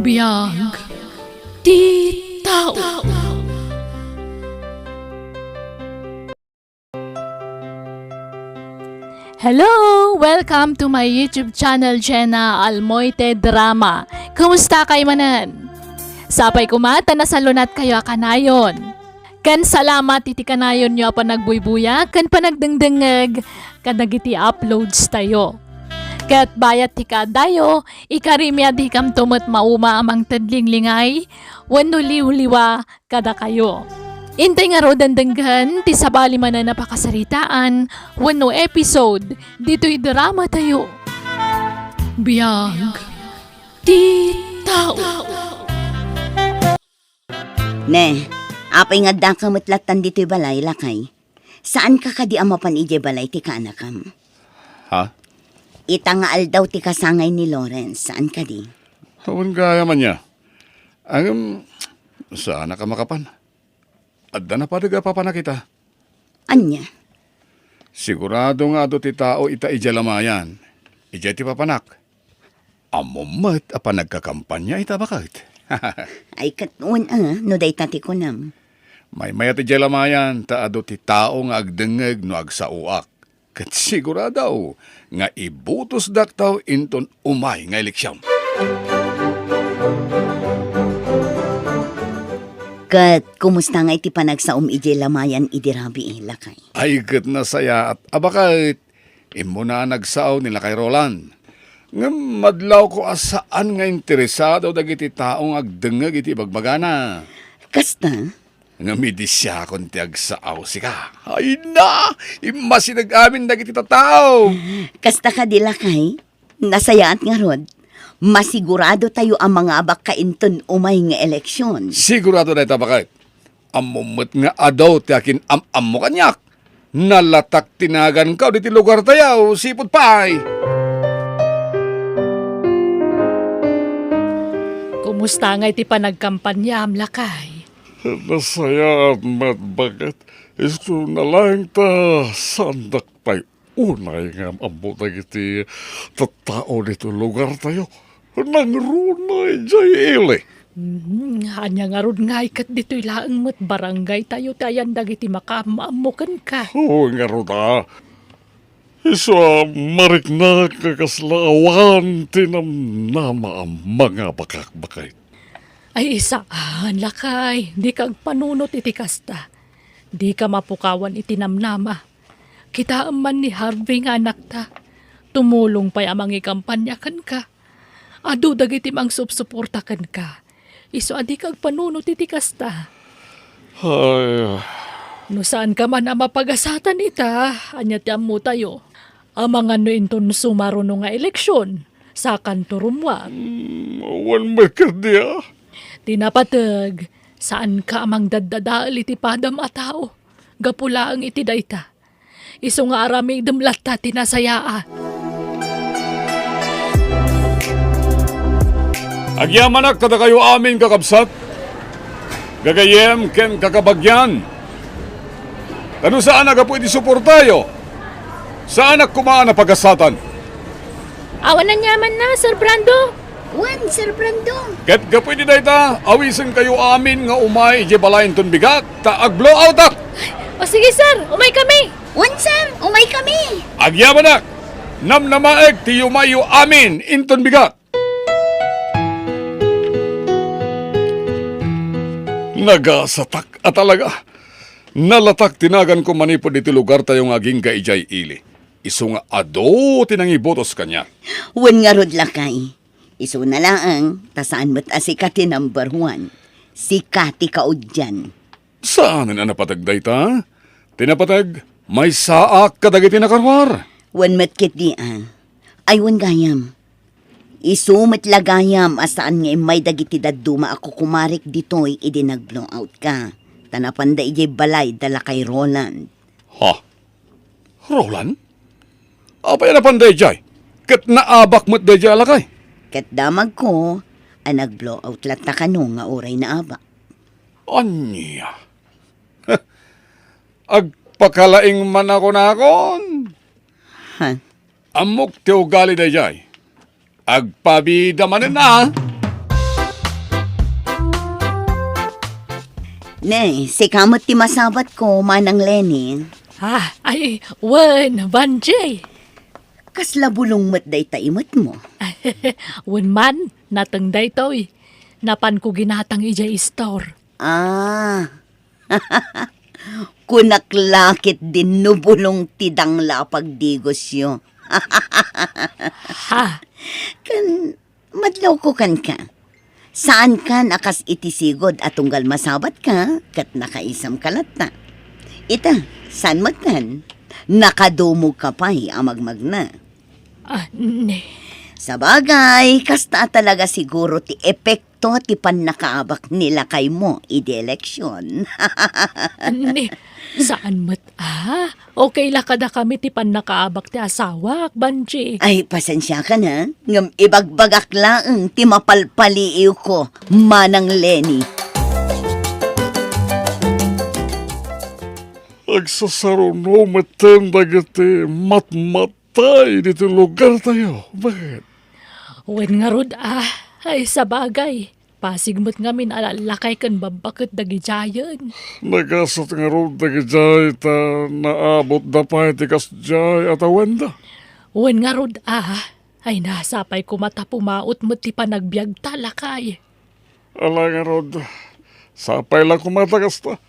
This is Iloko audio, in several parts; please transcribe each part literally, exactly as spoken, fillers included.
Biag ti tao. Hello! Welcome to my YouTube channel, Jenna Almoite Drama. Kumusta kayo manen? Sapay koma ta nasalunat kayo a kanayon. Ken salamat iti kanayonyo a panagbuybuya ken panagdengdengngeg kadagiti uploads tayo. Ket bayat ti kaadayo, ikarimi a dikamto met mauma a mangted linglingay wenno liwliwa kadakayo. Intay ngaruden denggen ti sabali manen a pakasaritaan wenno episode ditoy drama tayo. Biag ti tao. Ne, apay nga addaka met lattan ditoy balay, lakay? Saanka kadi a mapan idiay balay ti kaanakam? Ha? Ita nga aldaw ti kasangay ni Lawrence, saan kadi? Awan gayam ania. Ngem, saanak a makapan. Adda napadeg a papanak ita. Ania? Sigurado nga adu ti tao ita idiay lamayan. Idiay ti papanak. Ammom met a panagkakampania ita, baket. Ay, ket wen a, no dayta ti kunam. Maymayat idiay lamayan ta adu ti tao nga agdengngeg no agsaoak. Ket sigurado nga ibutosdakto inton umay nga eleksion. Ket kumusta nga iti panagsaom idiay lamayan idi rabii, lakay? Ay, ket nasayaat a baket. Immuna a nagsao ni Lakay Roland. Ngem madlawko a saan nga interesado dagiti tao nga agdengngeg iti ibagbagana. Kasta? Ngem idi siakon ti agsao, sika. Ay na! Immasideg amin dagiti tattao! Kasta kadi, lakay? Nasayaat ngarud. Masigurado tayo a mangabak ka inton umay nga eleksyon. Sigurado dayta, baket. Ammom met nga adu ti akin-am-ammo kaniak. Nalatak ti naganko ditoy lugartayo, sipud pay. Kumusta nga iti panagkampaniam, lakay? Nasayaat met, baket. Isuna laeng ta saandak pay unay nga am-ammo dagiti tattao ditoy lugartayo. Nangruna idiay ili. Hmm, ania ngarud ngay ket ditoy laeng met barangaytayo ti ayan dagiti makaam-ammo kenka? Oo, ngarud a. Isu a mariknak nga kasla awan ti namnama a mangabakak, baket. Ay, saan, lakay, dika agpanunot iti kasta. Dika mapukawan iti namnama. Kitaem man ni Harvey nga anakta. Tumulong pay a mangikampania kenka. Adu dagiti mangsupsuporta kenka. Isu a dika agpanunot iti kasta. Ay. No saanka man a mapagasatan ita, ania ti ammotayo? Amangan no inton sumaruno nga eleksyon, sakanto rummuar. Hmm, awan met kadi a. Ti napateg, saanka a mangdaddadael iti padam a tao. Gapu laeng iti dayta. Isu nga aramidem latta ti nasayaat. Agyamanak kadakayo amin, kakabsat, gagayyem ken kakabagian. Ta no saan a gapu iti suportayo, saanak koma a napagasatan. Awan aniamanna, Sir Brando. Wen, Sir Brando. Ket gapu iti dayta, awisenkayo amin nga umay idiay balay inton bigat, ta agblowoutak. O sige, sir, umay kami. Wen, sir, umay kami. Agyamanak, namnamaek ti yumayyo amin inton bigat. Nagasatak a talaga. Nalatak ti naganko manipud iti lugartayo nga agingga idiay ili. Isu nga adu ti nangibotos kaniak. Wen ngarud, lakay. Isuna laeng, ta saan met a sika ti number one. Sika ti kaudian. Saanen a napateg dayta? Ti napateg, maysaak kadagiti nakaruar. Wen met ketdi a. Ay, wen gayam. Isu met la gayam a saan nga immay dagiti dadduma a kukumarek ditoy idi nag-blowout ka. Ta napanda idiay balay da lakay Roland. Ha? Roland? Apay a napan daydiay? Ket naabak met daydiay a lakay? Ket damagko a nag-blowout latta kano nga uray naabak. Ania? Agpakalaing man a kunakon? Ha? Ammok ti ugali daydiay. Agpabida manen a. Ne, sika met ti masabatko, Manang Lenny. Ah, ay, wen, Banji. Kasla bulong met dayta imetmo? Wen man, nateng daytoy. Napanko ginatang idiay istor. Ah. Kunak la ketdin no bulong ti dangla a pagdigosyo. Ha? Ken madlawko kenka. Saankan a kas iti sigud a tunggal masabatka ket nakaisamka latta. Ita, saan metten? Nakadumogka pay a magmagna. Ah, ne. Sabagay, kasta a talaga siguro ti epekto ti pannakaabak ni lakaymo idi eleksyon. Ne, saan met a? Okay la kadakami ti pannakaabak ti asawak, Banji. Ay, pasensiakan a, ngem ibagbagak laeng ti mapalpaliiwko, Manang Lenny. Agsasaruno metten dagiti matmat tay ditoy lugartayo. Bakit? Wen ngarud a, ay sabagay. Pasig met ngamin a lakay ken babbaket dagidiayen. Nagasat ngarud dagidiay ta naabotda pay ti kasdiay a tawenda. Wen ngarud a, ay sapay koma ta pumaut met ti panagbiagta, lakay. Ala ngarud, sapay la koma ta kasta.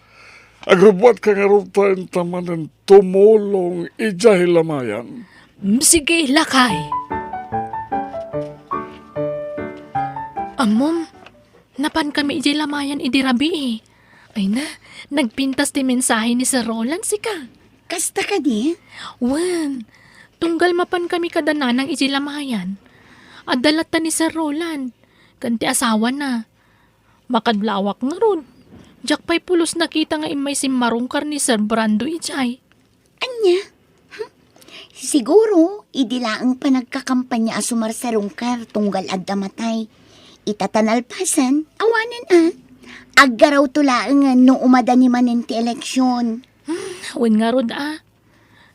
Agrubbuatka ngarud ta inta manen tumulong idiay lamayan. Mm, sige, lakay. Ammom, napankami idiay lamayan idi rabii. Ay na, nagpintas ti mensahe ni Sir Roland, sika. Kasta kadi? Wen, tunggal mapankami kada nanang idiay lamayan. Adda latta ni Sir Roland, ken ti asawana. Makadlawak ngarud. Diak pay pulos nakita nga immay simmarungkar ni Sir Brando idiay. Ania? Hmm? Siguro, idi laeng panagkakampanya a sumarsarungkar tunggal adda matay. Ita ta nalpasan, awanen a. Aggarawto laeng no umadani manen ti eleksyon. Hmm, wen ngarud a.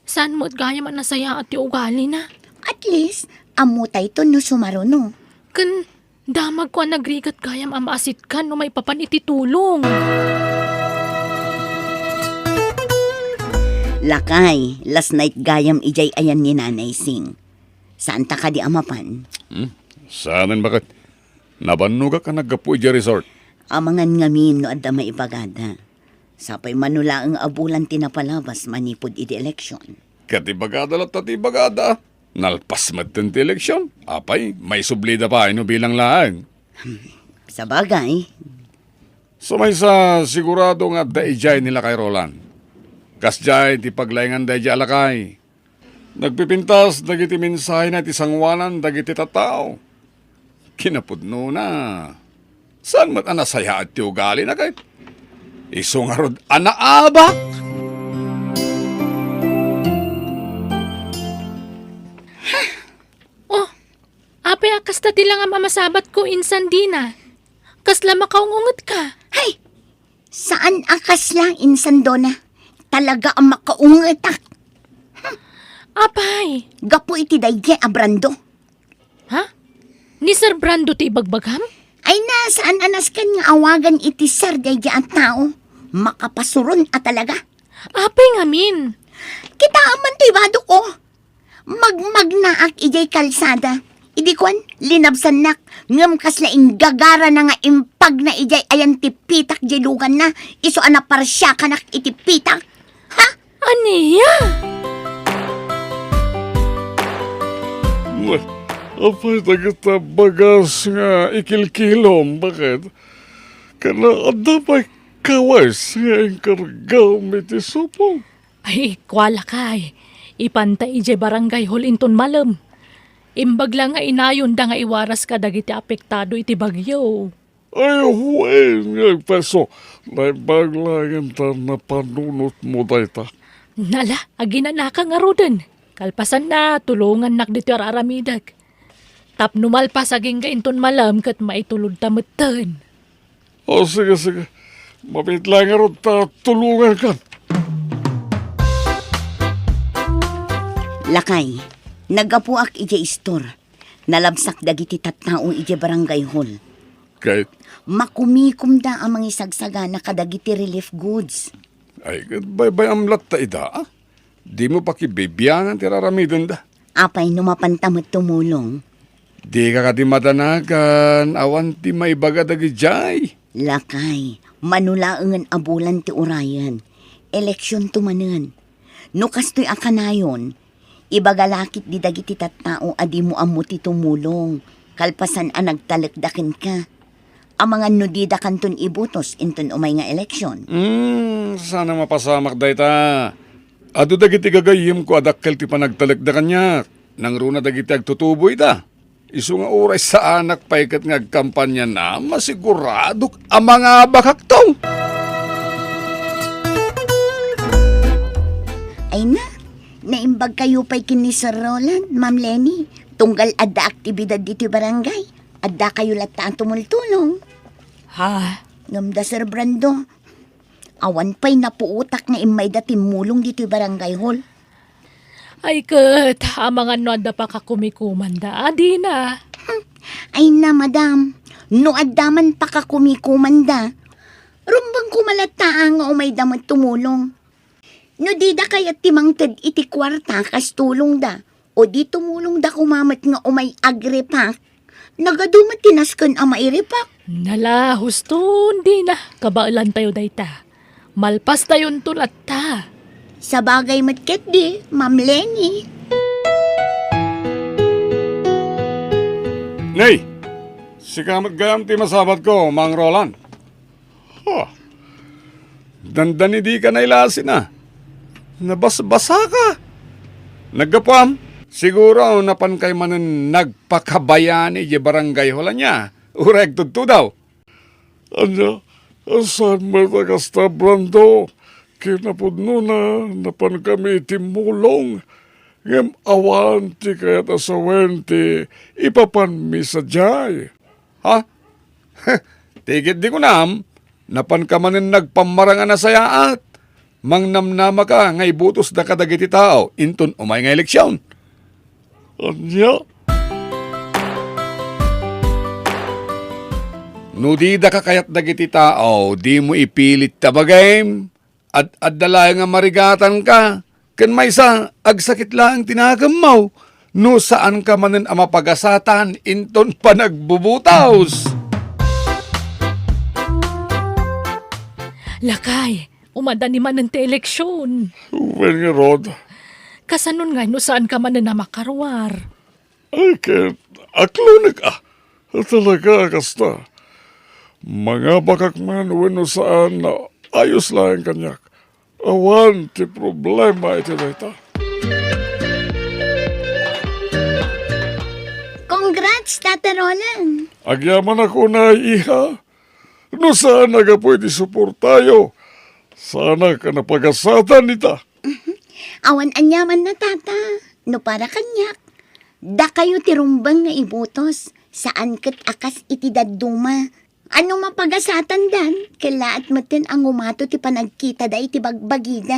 Saan met gayam a nasayaat ti ugalina? At least, ammotayto no sumaruno. Ken damagko a nagrigat gayam a maasitkan no maipapan iti tulong. Lakay, last night gayam idiay ayan ni Nanay Sing. Saanta kadi a mapan? Hmm? Saanen, baket. Nabannogak a naggapu idiay resort. Amangan ngamin no adda maibagada. Sapay mano laeng a bulan ti napalabas manipud idi eleksyon. Ket ibagada latta ti ibagada. Nalpas metten ti eleksyon. Apay, maisublida pay no bilang laeng. Hmm, sabagay. So maysa, sigurado nga adda idiay ni Lakay Roland. Kasdiay ti paglainganda idiay a lakay. Nagpipintas dagiti mensahena iti sangoanan dagiti tattao. Kinapudnona, saan met a nasayaat ti ugalina ket isu ngarud a naabak? Oh, apay a kasta ti langam a masabatko insan dina? Kasla makaung-ungetka? Hay! Saan a kasla insan, Dona. Talaga a makaungetak. Apay! Gapu iti daydi a Brando. Ha? Ni Sir Brando ti ibagbagam? Ay na, saan a nasken nga awagan iti Sir daydi a tao. Makapasuron a talaga. Apay ngamin? Kitaem man ti bado ko. Magmagnaak idiay kalsada. Idi kuan, linabsannak, ngem kasla inggagarana nga impagna idiay ayan ti pitak diay luganna, isu a naparsiakanak iti pitak. Ha? Ania? Apay dagita bagas nga ikilkilom, baket? Ken adda pay kawes nga inkargam iti supong? Ay, kua lakay. Ipanta idiay barangay hall inton malem. Imbag la nga inayonda nga iwaras kadagiti apektado iti bagyo. Ay, wen nga agpeso. Naimbag laeng ta napanunotmo dayta. Nala, aginanaka ngaruden. Kalpasanna, tulongannak ditoy ar-aramidek. Tapno malpas agingga inton malem ket maitulodta metten. O, sige, sige. Mabiit laeng ngarud ta tulongankan. Lakay, naggapuak idiay istor. Nalabsak dagiti tattao idiay barangay hall. Ket? Makumikomda a mangisagsagana kadagiti relief goods. Ay, ket baybay-am latta ida, a? Dimo pakibibiangan ti raramidenda. Apay no mapanta met tumulong? Dika kadi madanagan, awan ti maibaga dagidiay. Lakay, mano laengen a bulan ti urayen. Eleksionto manen. No kastoy a kanayon, ibaga la ketdi dagiti tattao a dimo ammo ti tumulong, kalpasan a nagtalekda kenka. Amangan no didakanton ibotos inton umay nga eleksion. Hmm, saan a mapasamak dayta. Adu dagiti gagayyemko a dakkel ti panagtalekda kaniak. Nangruna dagiti agtutubo ita. Isu nga uray saanak pay ket nga agkampaniana, masiguradok a mangabakakto. Ay na, naimbagkayo pay ken ni Sir Roland, Ma'am Leni, tunggal adda aktibidad ditoy barangay. Addakayo latta a tumultulong. Ha? Ngem da Sir Brando, awan pay napuotak nga immayda timmulong ditoy barangay hall. Ay ket, amangan no adda pakakumikomanda, a dina. Hmm. Ay na, madam, no adda man pakakumikomanda, rumbeng koma latta a nga umayda met tumulong. No dida kayat ti mangted iti kuarta kas tulongda, o di tumulongda koma met nga umay agrepack, nagadu met ti nasken a mairepack. Nala, husto, dina, kabaelantayo dayta. Malpastayonto latta. Sabagay met ketdi, Ma'am Leni. Nay, sika met gayam ti masabatko, Mang Roland. Ha? Dandani dika nailasina. Nabasbasaka. Naggapuam, siguro napankay manen nagpakabayani idiay barangay hall ania, uray agtudtudaw. Ania, saan met a kasta, Brando? Kinapudnona, napankami iti mulong, ngem awan ti kayat a sawen ti ipapanmi sadiay. Ha? Ti ketdi kunam, napanka manen nagpammarang a nasayaat. Mangnamnamaka nga ibutosda kadagiti tao inton umay nga eleksion. Ania? No didaka kayat dagiti tao, dimo ipilit ta bagim. Ad-adda laeng a marigatanka. Ken maysa, agsakit laeng ti nakemmo no saanka manen a mapagasatan inton panagbubutos. Lakay, umadani manen ti eleksion. Wen ngarud. Kasanon ngay no saanka manen a makaruar? Ay, ket aklonek a. Talaga a kasta. Mangabakak man wenno saan, ayos laeng kaniak. Awan ti problema iti dayta. Congrats, Tata Roland! Agyamanak unay, iha. No saan a gapu iti suportayo, saanak a napagasatan ita. Awan aniamanna, Tata. No para kaniak, dakayo ti rumbeng nga ibutos, saan ket a kas iti dadduma. A no mapagasatandan, kellaat metten a ngumato ti panagkitada iti bagbagida.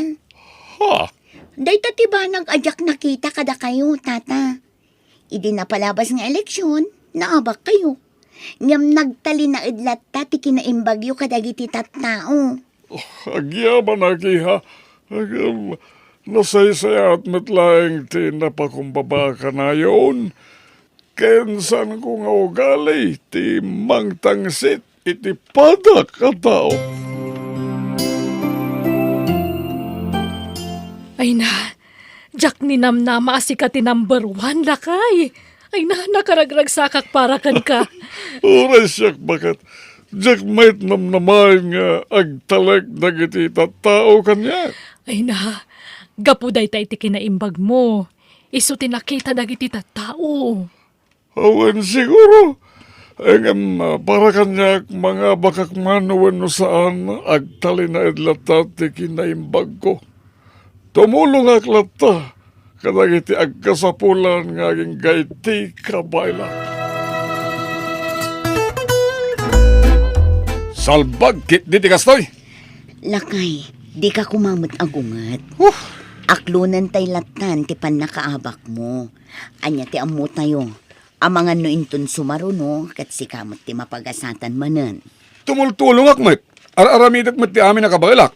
Ha? Dayta ti banag a diak nakita kadakayo, Tata. Idi napalabas nga eleksion, naabakkayo. Ngem nagtalinaed latta ti kinaimbagyo kadagiti tattao. Oh, agyamanak, iha. Agam, nasaysayaat met laeng ti napakumbaba kanayon. Ken saanko nga ugali ti mangtangsit iti padak a tao. Ay na, diak ninamnama a sika ti number one, lakay. Ay na, nakaragragsakak para kenka. Uray siak, baket. Diak met namnamaen nga agtalek dagiti tattao kaniak. Ay na, gapu dayta iti kinaimbagmo. Isu ti nakita dagiti tattao. Awan siguro. Ngem, ah, para kaniak, mangabakak man wenno saan, agtalinaed latta ti kinaimbagko. Tumulongak latta kadagiti agkasapulan nga agingga iti kabaelak. Salbag ketdi ti kastoy! Lakay, dika koma met agunget. Huh! Aklonentay lattan ti pannakaabakmo. Ania ti ammotayo? Amangan no inton sumaruno, ket sika met ti mapagasatan manen. Tumultulongak met. Ar-aramidek met ti amin a kabaelak.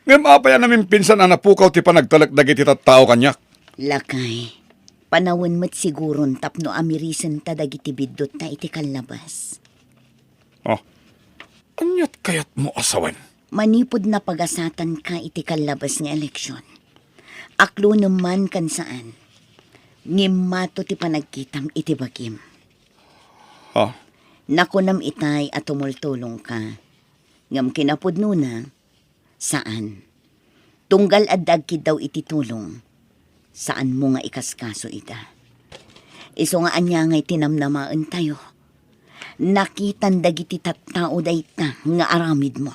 Ngem apay a namimpinsan a napukaw ti panagtalek dagiti tattao kaniak? Lakay, panawen met siguron tapno amirisenta dagiti biddotta iti kallabas. Oh, aniat kayatmo a sawen? Manipud napagasatanka iti kallabas nga eleksion, aklonem man ken saan, ngimmato ti panagkitam iti bagim. Ha? Nakunam itay a tumultulongka, ngem kinapudnona, saan. Tunggal adda agkiddaw iti tulong, saanmo nga ikaskaso ida. Isu nga ania ngay ti namnamaentayo? Nakitan dagiti tattao dayta nga aramidmo.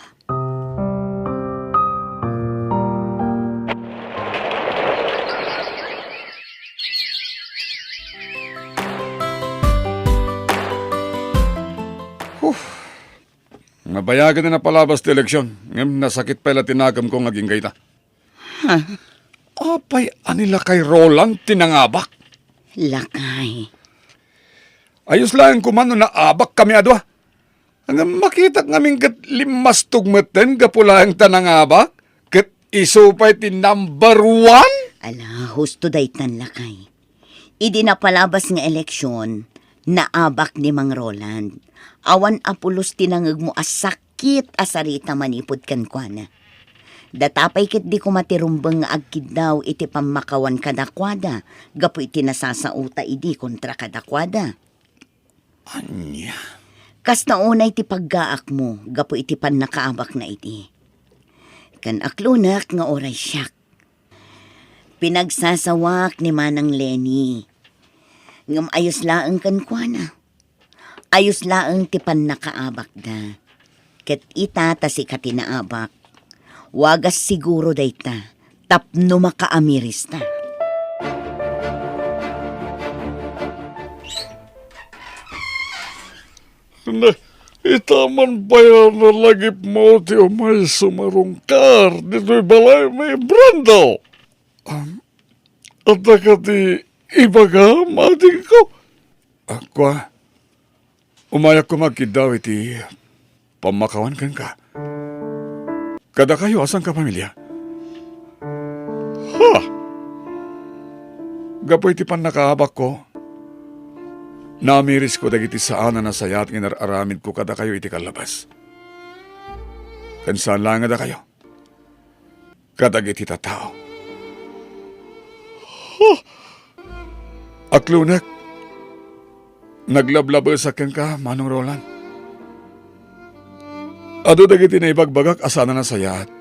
Huh. Nabayagen a napalabas ti eleksion, ngem nasakit pay la ti nakemko nga agingga ita. Ha? Apay a ni Lakay Roland ti nangabak? Lakay. Ayos laeng koma no naabakkami a dua. Ngem makitak ngamin ket limmastog metten gapu laeng ta nangabak, ket isu pay ti number one? Ala, husto daytan, Lakay. Idi napalabas nga eleksion, naabak ni Mang Roland. Awan a pulos ti nangegmo a sakit a sarita manipud kenkuana. Data pay ket di koma ti rumbeng nga agkiddaw iti pammakawan kadakuada gapu iti nasasaota idi kontra kadakuada. Ania? Kasta unay ti paggaakmo gapu iti pannakaabakna idi. Ken aklonek nga uray siak. Pinagsasawak ni Manang Lenny. Ngem ayos laeng kenkuana. Ayos laeng ti pannakaabakda. Ket ita ta sika ti naabak. Wagas siguro dayta tapno makaamirista. Ne, ita man pay a nalagipmo ti umay sumarungkar ditoy balaymi, Brando. Um, adda ka ti ibagam, adingko? Ah, kua, umayak koma agkiddaw iti pammakawan kenka. Kadakayo a sangkapamilya. Ha! Gapu iti pannakaabakko, namirisko dagiti saan a nasayaat nga inar-aramidko kadakayo iti kallabas. Ken saan laeng a dakayo, kadagiti tattao. Huh! Aklonek, naglablabesak kenka, Manong Roland. Adu dagiti naibagbagak a saan a nasayaat.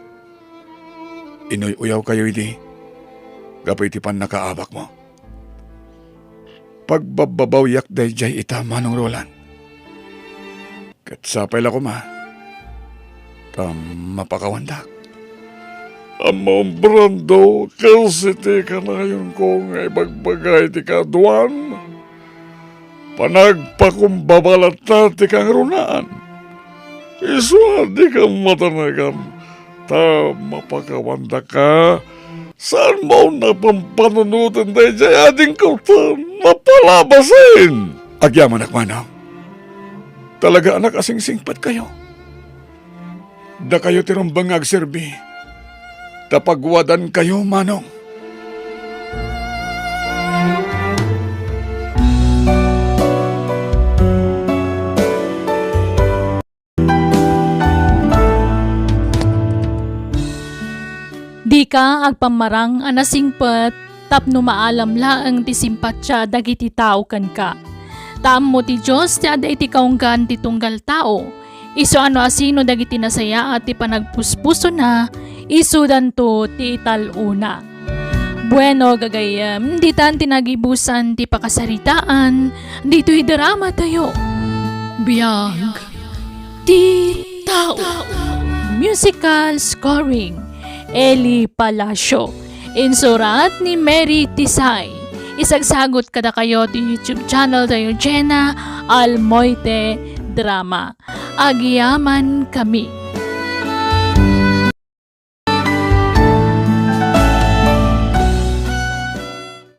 Inuy-uyawkayo idi gapu iti pannakaabakmo. Pagbabbabawiak daydiay ita, Manong Roland. Ket sapay la koma ta mapakawandak. Ammom, Brando, kas iti kanayonko nga ibagbaga iti kaaduan, panagpakumbaba latta ti kangrunaan. Isu a dika matanagam ta mapakawandaka. Saanmo a pampanunoten daydiay adingko ta napalabasen? Agyamanak, manang. Talagaanak a singsingpetkayo. Dakayo ti rumbeng nga agserbi. Ta pagwadankayo, manong. Dika agpammarang a nasingpet tapno maalam laeng ti simpatia dagiti tao kenka. Ta ammo ti Dios ti adda iti kaunggan ti tunggal tao. Isu a no asino dagiti nasayaat ti panagpuspusona, isudanto ti ital-ona. Bueno, gagayyem, ditan ti nagibusan ti pakasaritaan ditoy drama tayo. Biag ti tao. Musical scoring, Eli Palacio. Insurat ni Mary Tisay. Isagsagut kadakayo ti YouTube channel tayo, Jenna Almoite Drama. Agyaman kami.